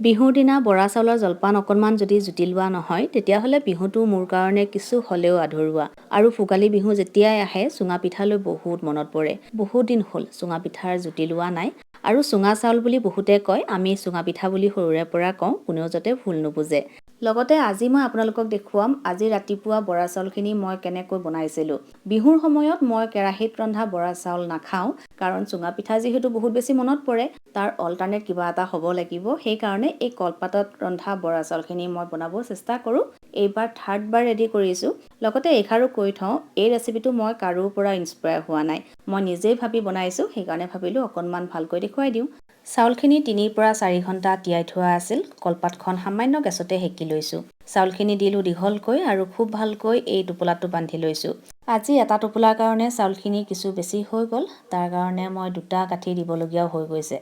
বিহুৰ দিনা বৰা চাউলৰ জলপান অকণমান যদি জুতি লোৱা নহয়, তেতিয়াহ'লে বিহুটো মোৰ কাৰণে কিছু হ'লেও আধৰুৱা। আৰু ভোগালী বিহু যেতিয়াই আহে, চুঙা পিঠালৈ বহুত মনত পৰে। বহুত দিন হ'ল চুঙা পিঠাৰ জুতি লোৱা নাই। আৰু চুঙা চাউল বুলি বহুতে কয়, আমি চুঙা পিঠা বুলি সৰুৰে পৰা কওঁ, কোনেও যাতে ভুল নুবুজে। লগতে আজি মই আপোনালোকক দেখুৱাম আজি ৰাতিপুৱা বৰা চাউলখিনি মই কেনেকৈ বনাইছিলোঁ। বিহুৰ সময়ত মই কেৰাহীত ৰন্ধা বৰা চাউল নাখাওঁ, কাৰণ চুঙা পিঠা যিহেতু বহুত বেছি মনত পৰে, তাৰ অল্টাৰনেট কিবা এটা হ'ব লাগিব। সেইকাৰণে এই কলপাতত ৰন্ধা বৰা চাউলখিনি মই বনাব চেষ্টা কৰোঁ। এইবাৰ থাৰ্ডবাৰ ৰেডি কৰিছোঁ। লগতে এইষাৰো কৈ থওঁ, এই ৰেচিপিটো মই কাৰো পৰা ইনস্পায়াৰ হোৱা নাই, মই নিজেই ভাবি বনাইছোঁ। সেইকাৰণে ভাবিলোঁ অকণমান ভালকৈ দেখুৱাই দিওঁ। চাউলখিনি 3ৰ পৰা 4 ঘণ্টা তিয়াই থোৱা আছিল। কলপাতখন সামান্য গেছতে সেকি লৈছোঁ। চাউলখিনি দিলোঁ দীঘলকৈ আৰু খুব ভালকৈ এই টোপোলাটো বান্ধি লৈছোঁ। আজি এটা টোপোলাৰ কাৰণে চাউলখিনি কিছু বেছি হৈ গ'ল, তাৰ কাৰণে মই দুটা গাঁঠি দিবলগীয়াও হৈ গৈছে।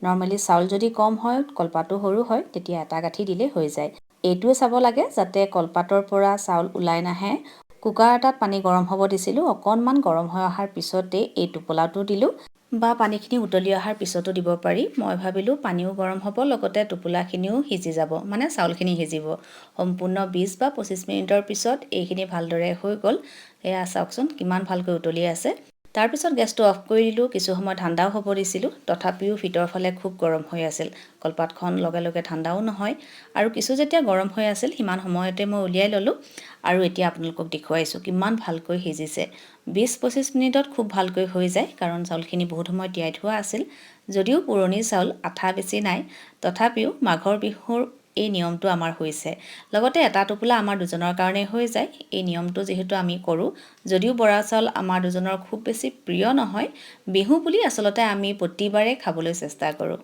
নৰ্মেলি চাউল যদি কম হয়, কলপাতো সৰু হয়, তেতিয়া এটা গাঁঠি দিলেই হৈ যায়। এইটোৱে চাব লাগে যাতে কলপাতৰ পৰা চাউল ওলাই নাহে। কুকাৰ এটাত পানী গৰম হ'ব দিছিলোঁ। অকণমান গৰম হৈ অহাৰ পিছতেই এই টোপোলাটো দিলোঁ বা পানীখিনি উতলি অহাৰ পিছতো দিব পাৰি। মই ভাবিলোঁ পানীও গৰম হ'ব, লগতে টোপোলাখিনিও সিজি যাব, মানে চাউলখিনি সিজিব। সম্পূৰ্ণ 20 বা 25 মিনিটৰ পিছত এইখিনি ভালদৰে হৈ গ'ল। এয়া চাওকচোন, কিমান ভালকৈ উতলি আছে। তাৰপিছত গেছটো অফ কৰি দিলোঁ। কিছু সময় ঠাণ্ডাও হ'ব দিছিলোঁ, তথাপিও ভিতৰৰ ফালে খুব গৰম হৈ আছিল। কলপাতখন লগে লগে ঠাণ্ডাও নহয়। আৰু কিছু যেতিয়া গৰম হৈ আছিল, সিমান সময়তে মই উলিয়াই ল'লোঁ আৰু এতিয়া আপোনালোকক দেখুৱাইছোঁ কিমান ভালকৈ সিজিছে। 20-25 মিনিটত খুব ভালকৈ হৈ যায়, কাৰণ চাউলখিনি বহুত সময় তিয়াই থোৱা আছিল। যদিও পুৰণি চাউল, আঠা বেছি নাই, তথাপিও মাঘৰ বিহুৰ এই নিয়মটো আমাৰ হৈছে। লগতে এটা টোপোলা আমাৰ দুজনৰ কাৰণে হৈ যায়। এই নিয়মটো যিহেতু আমি কৰোঁ, যদিও বৰা চাউল আমাৰ দুজনৰ খুব বেছি প্ৰিয় নহয়, বিহু বুলি আচলতে আমি প্ৰতিবাৰে খাবলৈ চেষ্টা কৰোঁ।